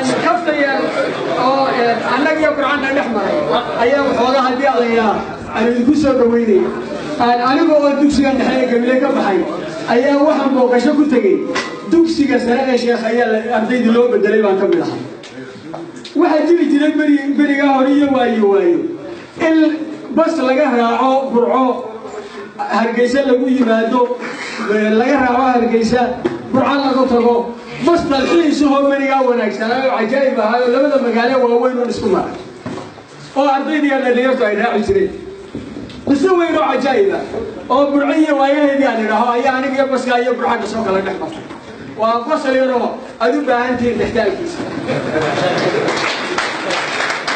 Kaftayar oo annagiyo Burcanna dhex maray ayaa waxoogaa haddii alayaa aan idinku soo dhaweynaya. Aniga oo dugsiga dhexe ee Gabile ka baxay ayaa waxaan booqasho ku tegey dugsiga sare ee Sheekh ayaa ardaydii loo bedelay baan ka mid ahaa. Waxaa jiri jiray beri berigaa hore iyo waayo waayo in bas laga raaco Burco, Hargeysa lagu yimaado, laga raaco Hargeysa, Burco lagu tago. Bas dalxiisahoo berigaa wanaagsanaa oo cajaa'ib ahaayo labada magaalo waaweyn un isku mara oo ardaydii dhalinyartu ay raaci jireen. Qiso weyn oo cajaa'iba oo Burco iyo waayaheedii aan idhaaho ayaa aniga iyo baskaa iyo Burcana soo kala dhex martay. Waa qosol yaroo aad u baahan tihiin dhextaalkiisa.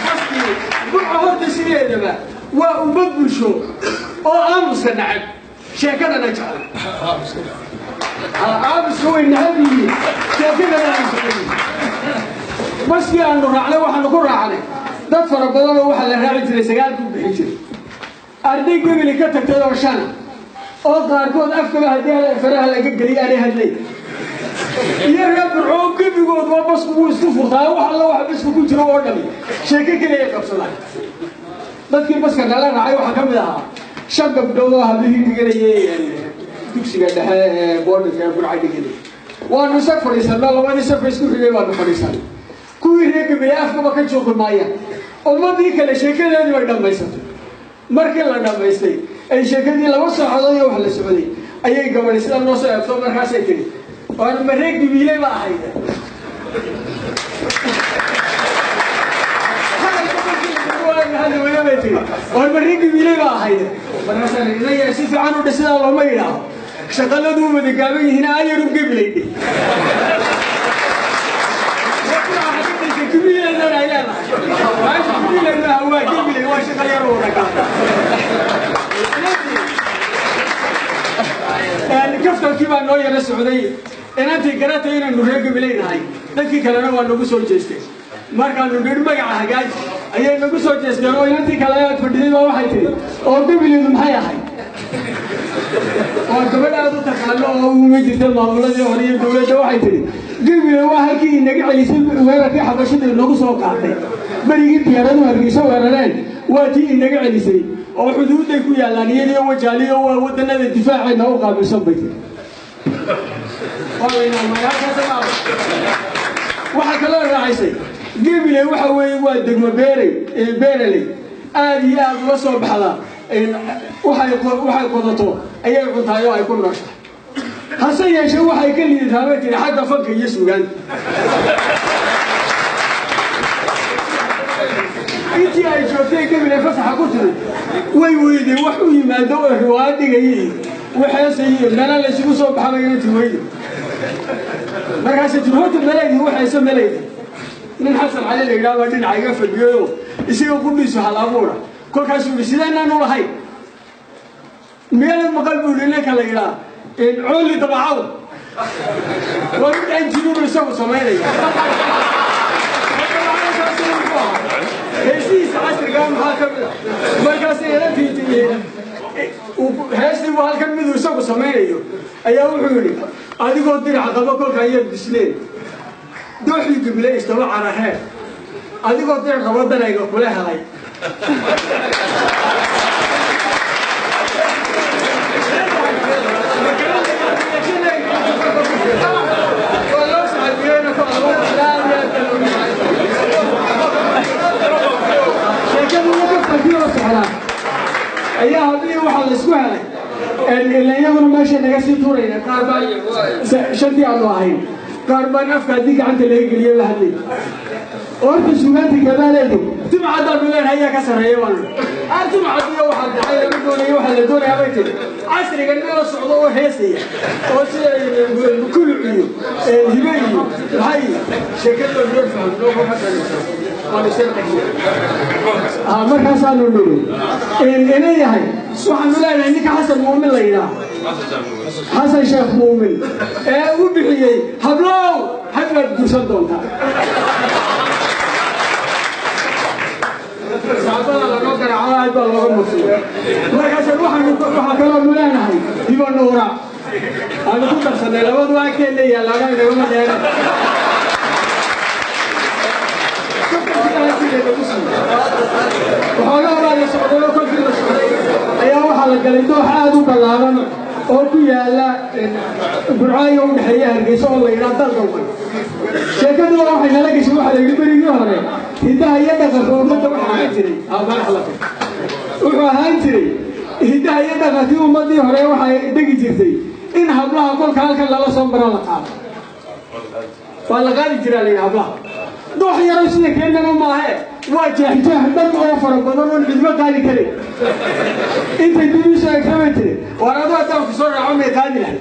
Baskii Burco horta sideedaba waa ummad bulsho oo aamuska nacab, sheekadana jecel. Aamuska way nacab yihiin, sheekadana ay jecel yihiin. Baskii aanu raacnay waxaanu ku raacnay dad fara badan oo waxaa la raaci jiray 9 buu bixin jiray. Arday Gebili ka tagtay oo shana oo qaarkood afkaba haddii faraha laga geliy aanay hadlay iyo reer Burco gebigood waa basku wuu isku furtaa, wax alla waxa basku ku jiro oo dhami sheeko keliya ay qabsadaan. Dadkii baska nala raacay waxaa ka mid ahaa 5 gabdhood oo hablihii dhiganayay dugsiga dhexe ee boardinka ee Burca dhiganay. Waanu isag fadhiisanno, labadii safka isku xigay baanu fadhiisanay. Kuwii reer Gabile afkaba ka juuqi maayaan, ummadii kale sheekadeedii bay dhammaysatay. Markii la dhammaystay ay sheekadii 2 saacadood iyo wax la socday ayay gabadhi sida noo soo eegto, markaasay tiri: "Waan ma reer Gabiiley ba ahayd?" Bay tiri: "Waan ma reer Gabiiley ba ahayd?" Markaasaan inaya si fiican u dhisidaa looma yidhaaho, shaqaladu wada gaaban yihiin, ayaru Gabiley dheh. Gabiileydana ay leedahay Gabiley maaha, waa Gabiley, waa shaqal yar wada gaaban. Kaftankii baa noo yara socday. Inantii garatay inaynu reer Gabiley nahay, dadkii kalena waa nagu soo jeesteen. Markaanu nidhi magaca hagaaji ayay nagu soo jeesteen oo inantii kale aad fadhiday baa waxay tihi: "Oo Gabileydu maxay ahayd?" Oo gabadh aad u taqaano oo uma jirta maamuladii hore iyo dowladda. Waxay tihi: "Gabiley waa halkii inaga celisay weerarkii xabashida inagu soo qaatay berigii diyaaradu Hargeysa weerareen, waa tii inaga celisay oo xuduudday ku yaallaan iyadiyo Wajaaliyo, waa waddanada difaaceedna u qaabilsan," bay tiri. Waxaa kaloo raacisay: "Gabiley waxa weeye waa degmo beerey beeraley aad iyo aad ula soo baxda, waxay qodato ayay cuntaay oo ay ku nooshahay, hase yeeshee waxay ka liidataa," bay tiri, "xagga fanka iyo suugaanta." Intii ay joogtay Gabiley fasaxa ku timid way weydeen wax u yimaado oo riwaayad dhigaya iyo waxeesay iyo meela laysugu soo baxaba inanti weyde. Markaasay tiri: "Horta melaydi waxayse melaydi." Nin Xasan Cali la yidhaha baa dhinaca iga fadhiyayo, isaga qudhiisu hal abuura. Kolkaasuu yidhi: "Sideenaan u lahayn meelad maqal?" Buu yidhi: "Ninka la yidhaha Cooli Dabacaw waa mid aan jirin isagu samaynaya heesihiisa casrigaa maxaa ka mid a?" Markaas inantii heestii buu halkan miduu isagu samaynayo ayaa wuxuu yidhi: "Adigoo dirac qaba kolka ayaad bisleen dooxii Gibile istaba carareen, adigoo dirac qaba danayga kula helay." Sheekadu kaftankii oo socdaa ayaa hablihii waxaa la isku helay ila iyaguna meesha naga sii tuurayna. Qaar baa shantii aanu ahayn, qaar baan afka haddii gacanta laga geliyo la hadlay. Horta suugaanta gabaaleedu timcaddaanu leenahay ayaa ka sarreeya baanu timcadiyo waxaa dhacay laga doonaya. Waxaa la doonayaa, bay tiri, casriga nin la socdo oo heesaya oo sida Kuluc iyo Hibe iyo maxay sheekadoo noo fahmno. Markaasaanu niri ina yahay waxaanu leenahay ninka Xasan Muumin la yidhaah, Xasan Sheekh Muumin ee u bixiyey "Hablow had baad guursan doontaa". Saabada lanoo garaaco aad baa looga mursiya. Markaasaan waxaa kaloonu leenahay Hibo Nuura aanu ku darsanay. Labadu agteena yaalaano inagama dheere. galay doox aada u ballaaran oo ku yaala Burcaayo u dhexeeya Hargeysa oo la yidhaha Daldalman. Sheekadu waxay nala gashay, waxaa la yidhi berigii hore hiddaha iyo dhaqanka ummadda waxa ahaan jiray wuxuu ahaan jiray hiddaha iyo dhaqankii ummadii hore waxay dhegi jirtay in hablaha kolka halkan lala soo maro la qaado. Waa la qaadi jiraa la yidhi hablaha. Doox yaro sida keenana maahe, waa jeexjeex dhan oo fara badan oon cidmo qaadi karin. Intay dib iisoo egtamay tiri, "Waar adoo haddaan ku soo raaco may qaadi lahay?"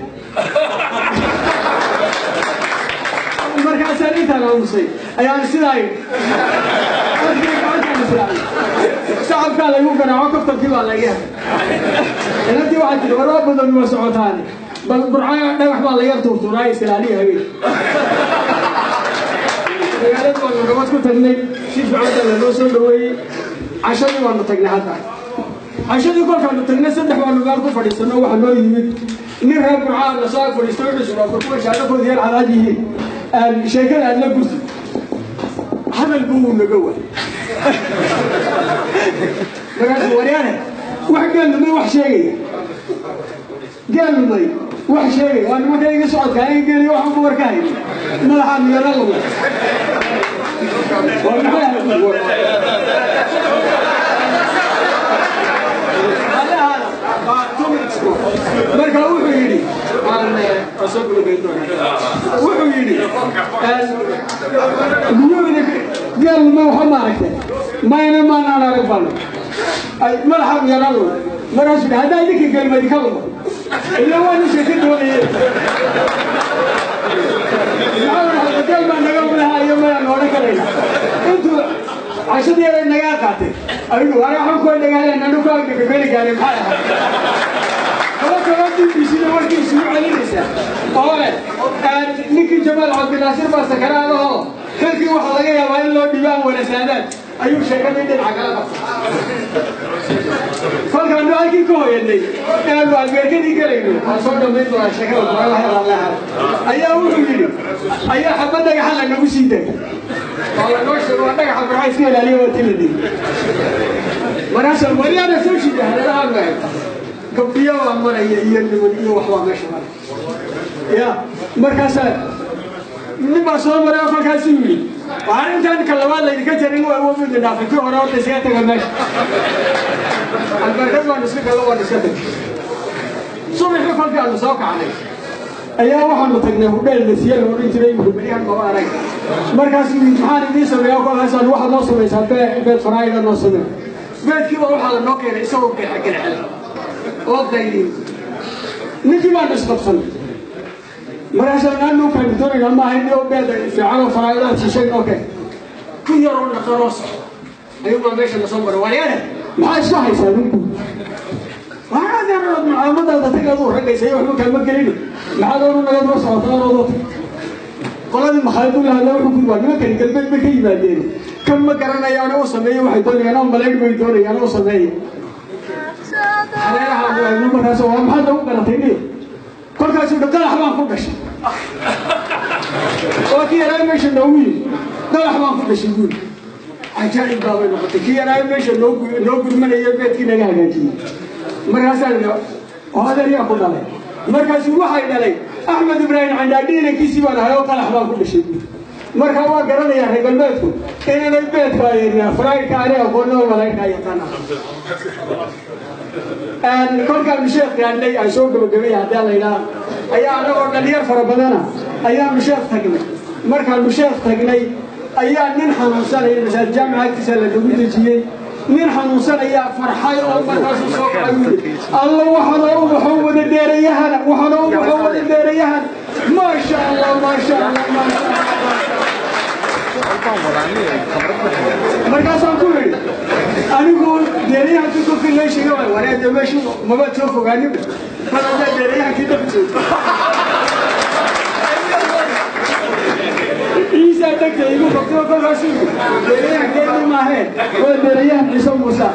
Markaasaan intaan aamusay ayaan sidaa idhi, gacantaan israacay, shacabkaa laygu garaaco, kaftankii baa laga helay. Inantii waxaa tiri, "War waa badan waa socotaane, bal Burcaayo dhagax baa laga tuurtuuraay, islaaliya habeen." Magaalada waanu nabad ku tagnay, si fiican baa lanoo soo dhaweeyey. Cashadii waanu tagnay. Hadda cashadii kolkaanu tagnay, saddex baanu meel ku fadhiisano. Waxaa noo yimid nin reer Burcaa na soo ag fadhiisto. Wuxuu suraa kuwa shaadhakoodi yar cadcad yihiin, sheekada aad la gurtid. Hadal buu uu naga waay. Markaasuu, "Waryaane, wax geellumay wax sheegaya, geellumay wax sheegaya." Waa nimanka iga socodka aniga geeliyo waxaan ku warka hayni, madaxaanu yara lumay. Waa maxay? Marka wuxuu yidhi, wuxuu yidhi, "Miyuu geel lumay waxa maaragtay?" "Mayna, maanaan arag bano, madaxaanu yara lumay." Markaasuu yidhi, "Haddaa idinka geelma idinka lumay, ila waa nin sheeka doonayay, geel baa naga lumay mayaan odhan karayna." Intuu cashadii yara nagaa qaatay ayuu, "Waara waxaan kuwa dhagaaleen anu ku agdhagabeli gaare." Maxay ahayd? Kala kala BBC-da warkii isugu celinaysaa oo leh ninkii Jamaal Cabdinaasir baa sakaraad ahoo xilkii waxaa laga yaabaa in loo dhibaan walasaadaan, ayuu sheekadii dhinaca kala qabtay. Kolkaanu halkii ka hoyanay aanu albeerkadii gelayno, waan soo dhammayn doonaa sheekada qoralaha, ayaa wuxuu yidhi, ayaa xabad dhagaxa lanagu sii daayay oo lanoo sheego, "Waa dhagaxa Burca, iska ilaaliya." Waa tiladii. Markaasa wariyaana soo shiiday, hareerahaan ahayd, gabdhiyo baa maraya iyo niman iyo waxbaa meesha maraya ya. Markaasaa nin baa soo maray oo kolkaasuu yidhi, "Waxaan intaan ka labaad laydinka jarin waa awood dhaafay, kii hore horta iskaga taga meesha." Albaarkad waanu iska gallo, waanu iska tagay. Subaxii kolkii aanu soo kacnay ayaa waxaanu tagnay hudheel nasiye la odhan jiray, imika beryahan maba arag. Markaasuu yidhi, "Maxaan idiin sameeyaa?" Kolkaasaan, "Waxaad noo samaysaa beed faraayda noo samee." Beedkii baa waxaa la noo keenay isagoo gelxel oo qaylin. Ninkii baanu isqabsanay. Markaasaan anu kaanu doonaynaa maaha in oo beed fiican oo faraayadaad siishay noo keen. Ku yaroo naqanoo socda ayuu baa meesha nasoo maray. "Waryaane, maxaa isku haysaa ninku? Waxaad yarood mucaamadaada tag, aduu raggaysa iyo waxba kaama gelin, maxaad oonu naga daba socotaa? Orodoo tag." Qoladii makhaayadu la hadla, wuxuu ku waa, "Nimankani galbeed bay ka yimaadeen, kan ma garanayaan u sameeye, waxay doonayaan oo malayn bay doonayaan u sameeye." Hareeraha eegno. Markaas, "Waa maxaad nagu garatay niyo?" Kolkaasuu yidhi, "Qalax baan ku dhashay." Waa kii yaraa meesha noogu yimi. "Qalax baan ku dhashay," buuri. Cajaa'ib baabay noqotay. Kii yaraa meesha noo gurmanaya beedkii naga hagaajiyey. Markaasaa idhi, "Oo adeer, yaa ku dhalay?" Markaasuu, "Waxay dhalay Axmed Ibraahim Candhaadhi inankiisii baan ahay oo qalax baan ku dhashay," buuri. Marka waa garanayaa reer galbeedku inaanay beedka faraydka aanay aqoonin oo malaydka yaqaana. Kolkaanu sheekh gaadhnay, aan soo gabagabay haddii la yidhaha, ayaa anagoo dhalinyar fara badana ayaanu sheekh tagnay. Markaanu sheekh tagnay ayaa nin xanuunsanaya masaajid jaamica agtiisa lanagu dejiyey. Nin xanuunsanayaa farxay oo markaasuu soo kacay, uu yidhi, "Alla, waxaanoo ubaxoo wada dheerayahana, waxaanoo ubaxoo wada dheerayahan, maasha Allah, maasha Allah, maasha Allah." Markaasaan ku yidhi, "Anigu deerayahankii kolkii loo sheegay waay wareede, meeshu maba soo fogaanin mar haddaa deerayahankii dhex joogto." Ciisaa dhegta igu qabtay oo kolkaasuu yidhi, "Deerayahankeedii maaheen, waa deerayahan Ciise Muuse."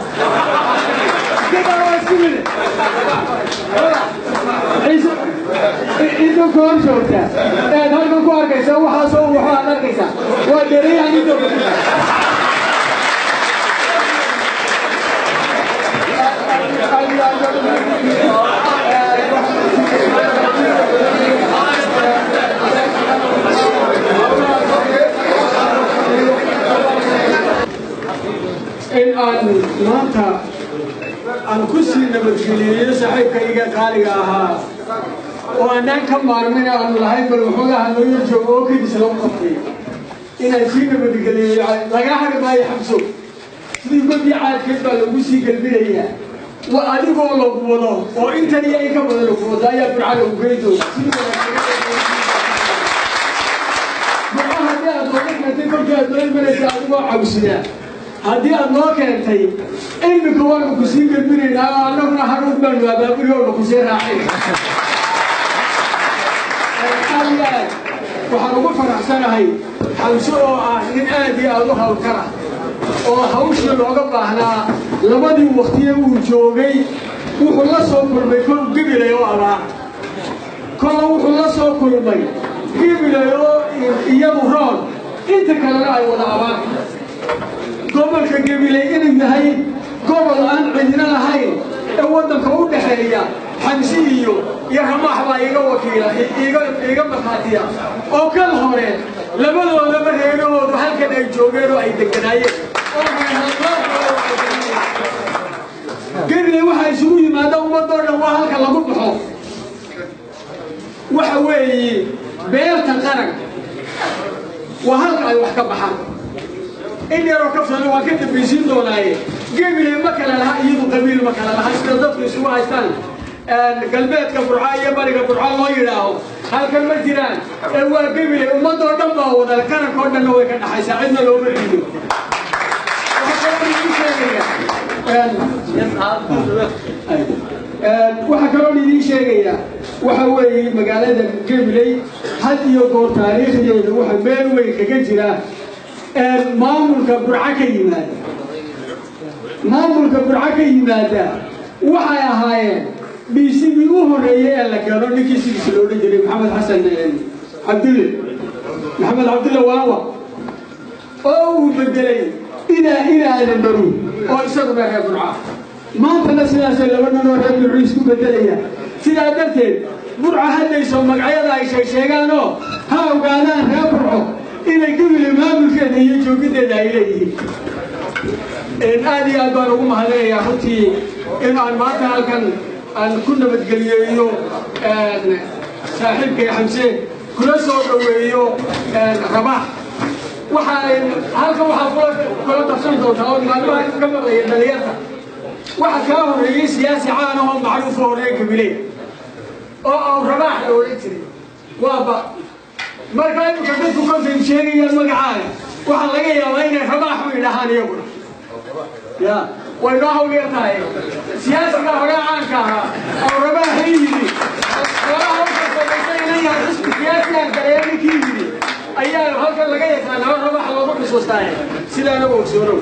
Sidaa waa isku mid. Ciise inta ku hor joogtaa eed halkan ku arkaysaa, waxaasoo waxaad arkaysaa waa deerayahan inta. Aan maanta aan ku sii nabadgeliyeeyo saaxiibkayga qaaliga ahaa oo aanaan ka maarmin, aanu lahayn, bal waxoogaha noo yar joogo oo kadis lagu qabtay inaan sii nabadgeliyeeyo. Lagaa hari maayo, Xamso, sidii godii caadkeed baa lagu sii gelbinayaa. Wa adigoo lagu wado oo intan iyo in ka badan lagu wado ayaa Burca lagu gey doona. Burca haddii aad nooga keentay kolkii aad noo imanaysa adigoo cawsiya, haddii aad noo keentay iminka, waanu ku sii gelbinaynaa oo annaguna haruur baanu abaabuli oonu kusii raacay. Aad iyo aad waxaan ugu faraxsanahay Xamse oo ah nin aad iyo aad u hawlkara oo hawshii looga baahnaa labadii waktiye uu joogay wuxuu la soo kulmay kol Gebilay oo abaar, kolla wuxuu la soo kulmay Gebilay oo iyadu roon, inta kalena ay wada abaar. Gobolka Gebilay inuu yahay gobol aan cidina lahayn ee waddanka u dhaxeeya, Xamsi iyo Ramaax baa iga wakiila, iga markhaatiya, oo kal hore labadoodaba reerahoodu halkan ay joogeen oo ay deganaayeen. Gebilay waxaa isugu yimaada ummadoo dhan, waa halka lagu baxo, waxa weeye beerta qaranka, waa halka ay wax ka baxaan. In yaroo kafsana waan ka dambaysiin doonaaye, Gebilay ma kala laha iyadu qabiil, ma kala laha sida dadku isugu haystaan galbeedka Burca iyo bariga Burca loo yidhaaho. Halkan ma jiraan ee waa Gebilay, ummadoo dhan baa wada, qarankoo dhanna way ka dhaxaysaa, cidna looma diido. Waxaa kaloo idiin sheegayaa waxa weeye magaalada Gebilay had iyo goor taariikhdeeda waxa meel weyn kaga jira maamulka Burca ka yimaada. Maamulka Burca ka yimaada waxay ahaayeen dhiisigii u horreeyey ee la keeno ninkii sidiisa loo odhan jiray Maxamed Xasan Cabdulle, Maxamed Cabdulle Waawa, oo uu bedelay inaadan baru oo isaguna reer Burca. Maantana sidaasay laba ninoo reer Burcu isku bedelaya. Sidaa darteed Burca hadlayso magacyada ay sheegsheegaanoo ha ogaadaan reer Burco inay Gebile maamulkeeda iyo joogiddeeda ay leeyihiin. Aad iyo aad baan ugu mahadinayaa runtii in aan maanta halkan aan ku nabadgeliyeeyo saaxiibkay Xamse, kula soo dhoweeyo Rabaax. Waxaa halkan waxaad kula qabsan doontaa oo maalmaha ka maqlaya dhalinyarta, waxaa kaa horreeyey siyaasi caan ah oo macruuf oo reer Gabiley oo aw Rabaax la odhan jiray. Waaba markaa imika dadku kolkay sheegayaan magacaaga waxaa laga yaabaa inay Rabaax u yidhahaan iyaguna. Ya way noo hawl yar tahay. Siyaasiga horaa caanka ahaa oo Rabaaxii yidhi xoolaha usoo samaysa inan yahay xisbi siyaasigaan galeeya ninkii yidhi ayaa halkan laga yaqaanaa oo Rabaax loogu xusuustaaye. Sidaana ogsoonow.